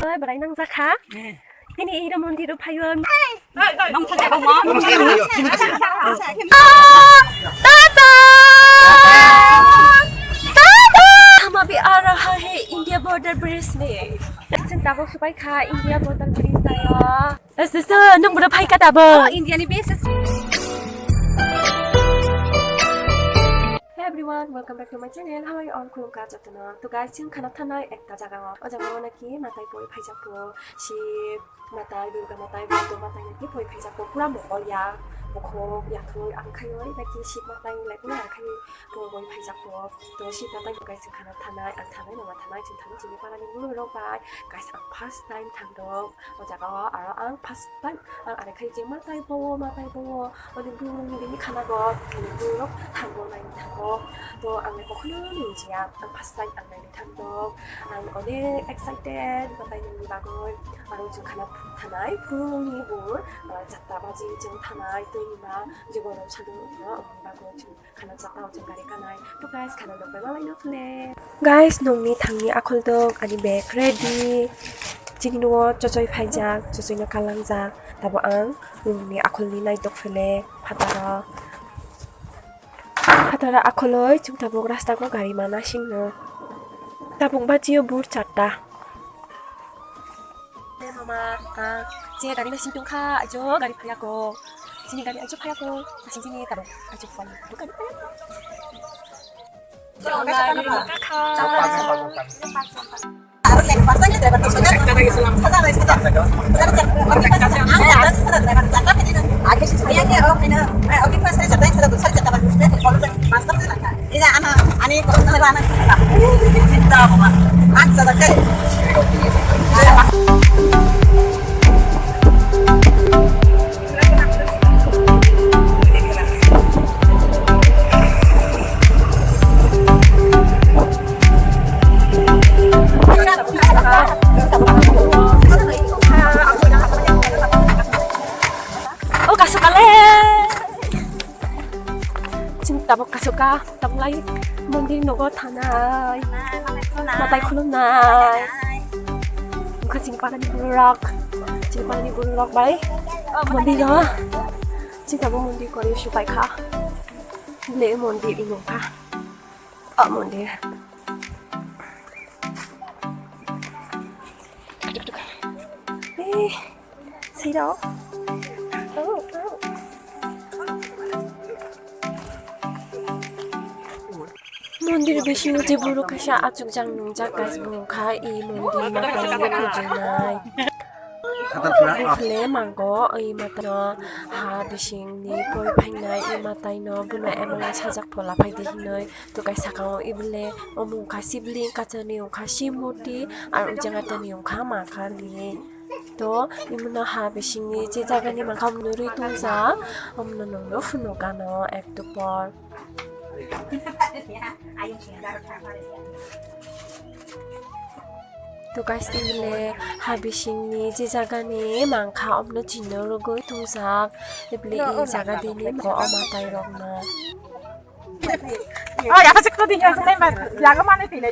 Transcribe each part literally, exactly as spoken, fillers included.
Oi, bwrwi nang jakha. Tini iro mondir o phaio. Tata! Tata! Hama bi ara ha he India border bridge ni. Sin tabuk supai kha India border bridge tayo. Es, es, nung bro phai ka tabo. Oh, India ni base. Hey everyone, welcome back to my channel. How are you all? Khulumkha jotono. To guys, chwng khana thanai ekta jaga o. O jaga o naki matai poi phaijak po. Shiv matai, Durga matai, Buddha matai naki poi phaijak po. Pura mokol ya, bokhok, yathoi, ang khaioi naki Shiv matai lai pura ang khai poi phaijak po. To Shiv matai guys, chwng khana thanai, ang thanai, mama thanai, chwng thanai, chini parani bulu rok bai. Guys, ang first time thangdok. O jaga o aro ang first time ang are khai je matai bo, matai bo, o ni bumung ni bini khana go, ani bumung rok thango, naini thango. To ang le kokhuno nung jia, ang first time ang naini thangdok. Ang onek excited, matai nungni bagoi. Aro chwng khana thanai, phuruni bumung, ah, chatta baji chwng thanai, twi ni ma, jogoro sadung no, bagoi chwng. Khana chapa o chwng gari kanai. To guys, khana nokbar ma laino phule. Guys, nokni thangni akhol dok ani bag ready. Chini nugo chochoi phaijak, chochoi no kalangjak. Tabo ang nokni akholni naitok phele phataro. Phataro akholoi chwng tabuk rasta o gari mana singno. Tabuk bachio bur chatta. Mama, ah, chini gari masing tongkha, ajo gari phayako. Chini gari ajo phayako. Chini gari phayako. Ajo phayako. Ini anak, ani kosong lah anak. Kita apa? Ang sa laki. Oh, kasuk kale. Chini tabuk kasuk ka, tabuk lai mondir nogo thanai. Matai khulumnai. Wngkha chini parani bururok. Chini parani bururok bai. Mondir o. Chini tabuk mondir kori supai kha. Le mondir ino kha. O mondir. Eh. Siro. Mondir bisingo je borok kaisa achukjak nungjak guys, bo wngkha i mondir matai no pujinai. Bufle mango i matai no ha bisingni poi phainai i matai no bono emang sajak phola phaidi hinoi. To guys, sakao ibole omo wngkha sibling, kachani wngkha Shimurti, ar ujang atani wngkha Ma Kali. To imono ha bisingni je jagani mangkha omono rwi tongjak, omono nongno phunukgano ektu por. To guys, ibole ha bisingni je jagani mangkha omono chino rwgwi tongjak, ibole i jaga dini o matai rokno. Oh, ya, kasi ko din yan sa temba. Yago mano tine.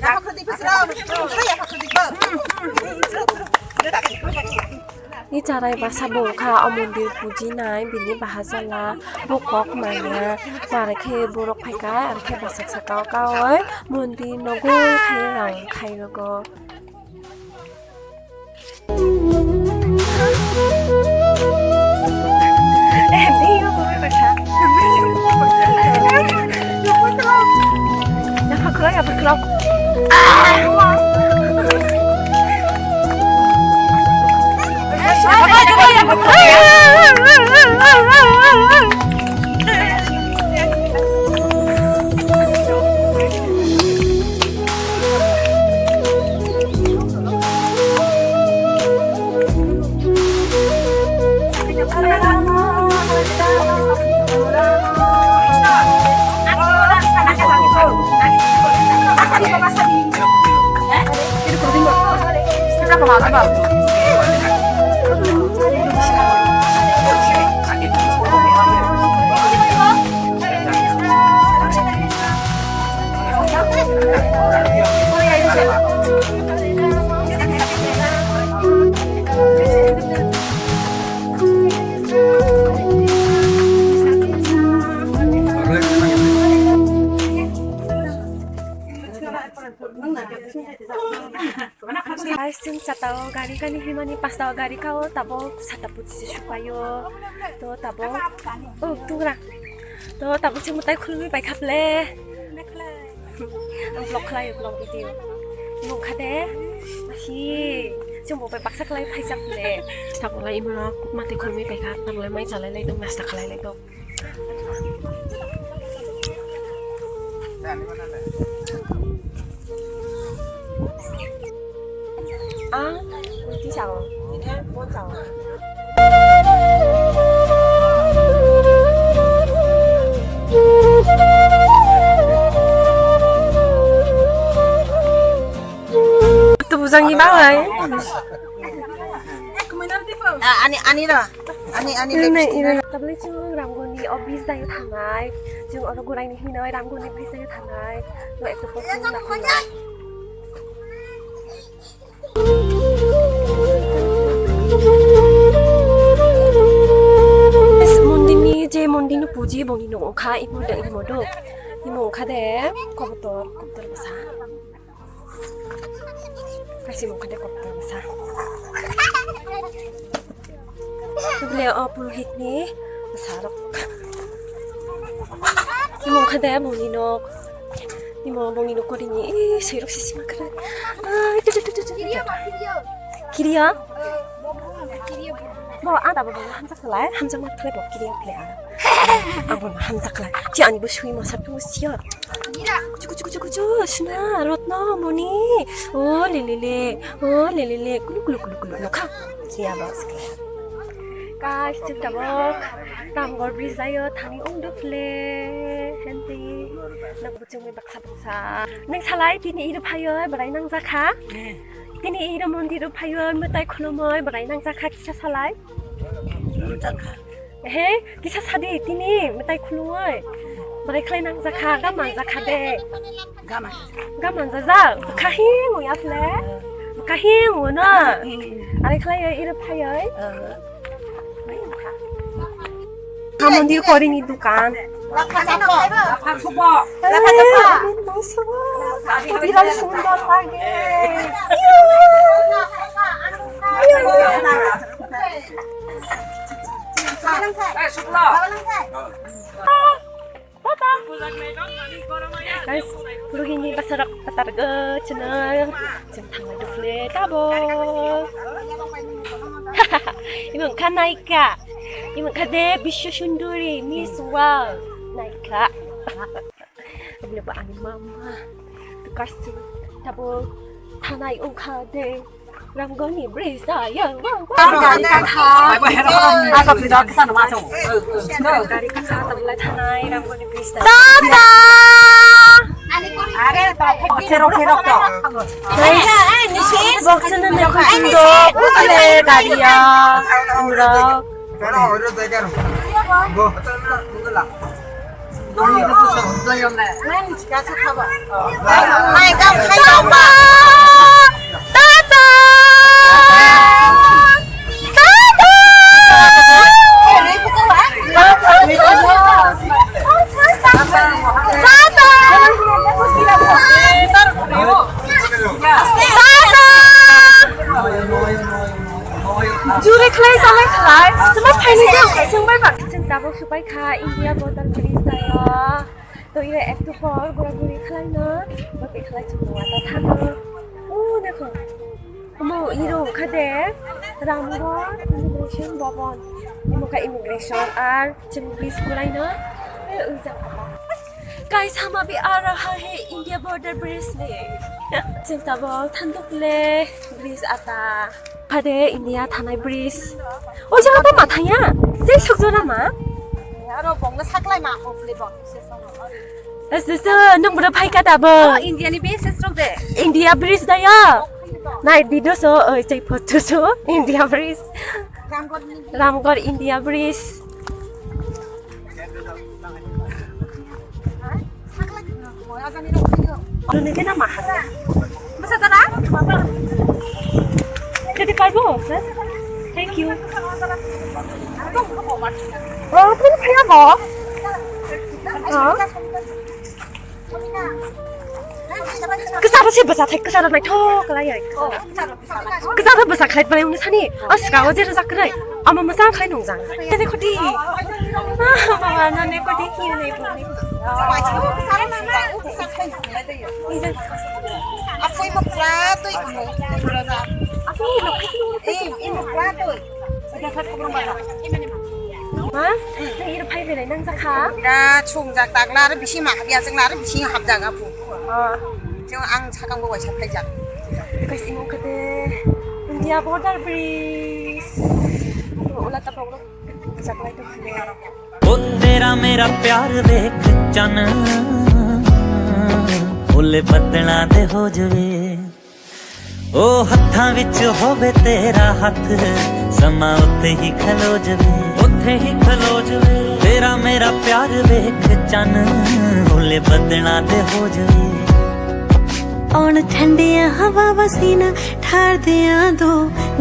Ni charai basa bo kha o mondir pujinai bini bahajala bo kok manya. Pare khe borok phai kha, are khe basak saka o kaui mondir no gol khe rang khai rogo. Guys, chwng chata o gari gani himani pasta o gari kao tabok sata pujise supaio. To tabok, oh, tungra. To tabok chwng mwtai khulumwi paikha ple. Ang vlog khlaio, vlog video. Nung kha de, asi, chwng bo bai baksa khlai phaijak ple. Tabok lai imano mwtai khulumwi paikha, tabok lai mai chalai lai tong, nasta khlai lai tong. Ang ulti sao, ini pon sao. Tubujangi bangai. Ah, ani, ani ra. Ani, ani, ini, lipstick ini. Tabli chwng Ramguni o bridge dai thangnai. Chwng oro gurai ni hinoi Ramguni bridge dai thangnai. Bo ekto pok chwng nakhunai. Mondini je mondino puji bongni nung kha imo de imo do. Imo kha de kobotor, kobotor bwsa. Kaisa mung kha de kobotor bwsa. Tabule o purohit ni bwsa rok. Imo kha de bongni nok. Imo bongni nok korini, eh, sirok sisi ma kha. Ai, tu, tu, tu. Kiriya? Bo, ang tabok bo hamjak khlai, hamjak ma khlai bo kiriya khlai ang. Ang bo hamjak khlai. Chi ani bo sui ma sap tu siya. Kuchu, kuchu, kuchu, kuchu, suna, rotno, moni. O le le le, o le le le, kulu, kulu, kulu, kulu, nokha. Siya bo sikla. Guys, chwng tabok Ramgarh bridge daio thani ongdo phle. Henti, nang bo chwngwi baksa baksa. Nang salai tini iro phaio, bwrai nang jakha. Eh. Tini iro mondir o phaio, mwtai khulumoi, bwrai nang jakha kisa salai. Nang jakha. He, kisa sadi tini mwtai khulumoi. Bwrai khlai nang jakha, gaman jakha de. Gaman. Gaman jajak, bwkha hing ya phle. Bwkha hing no. Hmm. Are khlai iro phaio. Eh. Ha mondir korini dukan. Lapha chapo. Lapha supo. Lapha chapo. Biral sundor lage. Eh, sukla. Guys, purugini basarok patar go chwng, chwng thangwi dukle tabo. Imang kha naika. Imang kha de Biswa Sundari, Miss World. Naika. Ini ba ani mama. Tukas tu tabo thanai ongkha de. Ramgarhni bridge da, ya, wow, wow. Gari katha. Ako pida kisa nama chong. Gari katha, tabla thanai, Ramgarhni bridge da. Tata! Are, to, kero, kero, to. Guys, box na na kundo, ule gari ya, pura. Juri khlai, salai khlai. Tuma phaini de, sengbai ba. Chwng tabuk supai kha India border bridge dayo. To ire ektu por gura guri khlai no. Bapi khlai chwng wata thango. O dekho. Omo iro kha de Ramgarh Immigration Bhavan. Imo kha immigration ar chwng bridge gulai no. E ujang apa. Guys, hama bi ara ha he India border bridge ni. Chwng tabuk thanduk le bridge ata. Phade India thanai bridge. O jaga to ma thangya. Jai sukjora ma. Aro bongno saklai ma hopli bong. Es, es, nung bro phai ka tabo. Oh, India ni B S S rok de. India bridge da ya. Nai video so, oi, chai photo so. India bridge. Ramgarh ni. Ramgarh India bridge. Rwni de na ma ha? Bwsa jana? Jadi parbo, sir? Thank you. Oh, thank you, bo. Oh. Kwcharo se bwsa thai, kwcharo naithok khlai ai. Kwcharo bwsa khlai phalai wngni sani. O swkango je rwjak kwrwi. Omo mwchang khlai nungjak. Tei khoti. Ah, baba, nani khoti ki nai bo. Apoi mo pura toi. Apoi mo. Eh, imo pura toi. Ma, nang iro phai belai nang jakha? Da chungjak takla aro bisi ma habya jakla aro bisi hapjak apu. Ah. Chong ang sakang bo waisa phaijak. Guys, imo kete India border bridge. Ola tabok jaklai to khile. ਉਹ ਤੇਰਾ ਮੇਰਾ ਪਿਆਰ ਵੇਖ ਚੰਨ, ਓਲੇ ਬੱਦਲਾਂ ਦੇ ਹੋ ਜਵੇ। ਉਹ ਹੱਥਾਂ ਵਿੱਚ ਹੋਵੇ ਤੇਰਾ ਹੱਥ, ਸਮਾਂ ਉੱਥੇ ਹੀ ਖਲੋ ਜਵੇ। ਉੱਥੇ ਹੀ ਖਲੋ ਜਵੇ। ਤੇਰਾ ਮੇਰਾ ਪਿਆਰ ਵੇਖ ਚੰਨ, ਓਲੇ ਬੱਦਲਾਂ ਦੇ ਹੋ ਜਵੇ। ਆਉਣ ਠੰਡੀਆਂ ਹਵਾਵਾਂ, ਸੀਨਾ ਠਾਰਦਿਆਂ, ਦੋ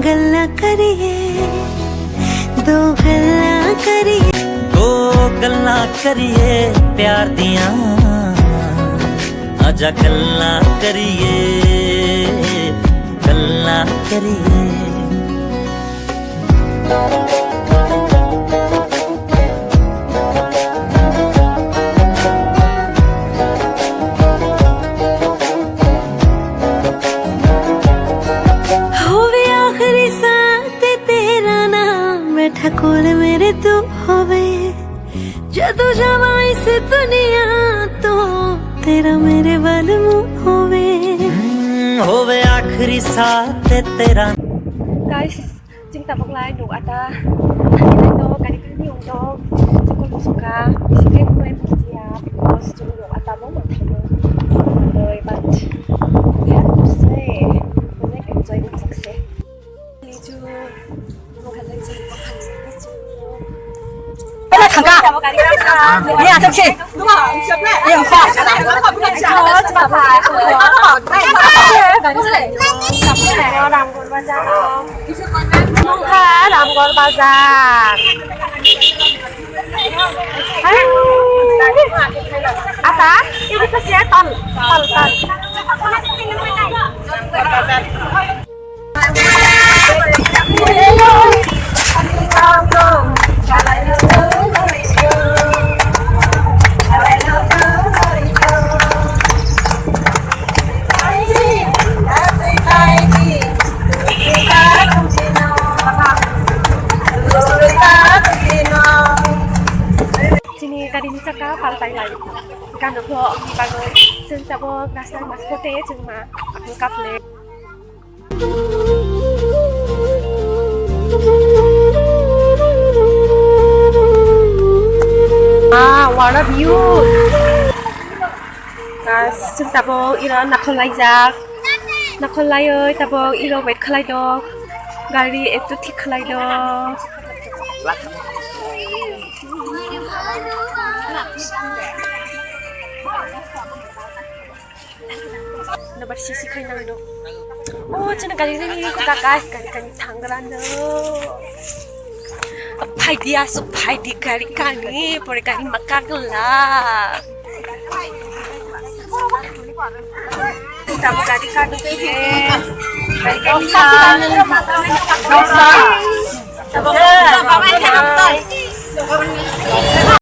ਗੱਲਾਂ ਕਰੀਏ, ਦੋ ਗੱਲਾਂ ਕਰੀਏ। ਦੋ ਗੱਲਾਂ ਕਰੀਏ ਪਿਆਰ ਦੀਆਂ, ਆਜਾ ਗੱਲਾਂ ਕਰੀਏ, ਗੱਲਾਂ ਕਰੀਏ। ਹੋਵੇ ਆਖਰੀ ਸਾਹ ਤੇ ਤੇਰਾ ਨਾਮ, ਬੈਠਾ ਕੋਲ ਮੇਰੇ ਤੂੰ ਹੋਵੇ। ਜਦੋਂ ਜਾਵਾਂ ਇਸ ਦੁਨੀਆ ਤੋਂ, ਤੇਰਾ ਮੇਰੇ ਵੱਲ ਮੂੰਹ ਹੋਵੇ। ਹਮ, ਹੋਵੇ ਆਖਰੀ ਸਾਹ ਤੇ ਤੇਰਾ। Guys, chwng tabuk lai nuk ata thangwi lai do, gari kani ung do, chukul musuka, bisi khe ungwi muchia, because chwng nuk ata bo ma thaino, but we have to say, we make enjoy ung sakse. Lichu, nuk ata chwng nuk ata chwng. Ramgor Bazar. Mungha Ramgor Bazar. Ata, ini tuh sih tol, tol, tol. Chini gari ni chakka paltai lai. Gana pho bagwi chwng tabuk rasta mas kote chwng ma aphuru kaple. Ah, what a view! Guys, chwng tabuk iro nakhol laijak. Nakhol laiwi tabuk iro wait khlai dok. Gari ektu thik khlai dok. Nabar sisi khai nang do. Oh, chana gari nang ko ka guys, gari kani thangra no. Phai di asu, phai di gari kani, pore gari makagla. Tamu gari kani ke he. Gari kani ka. Dosa.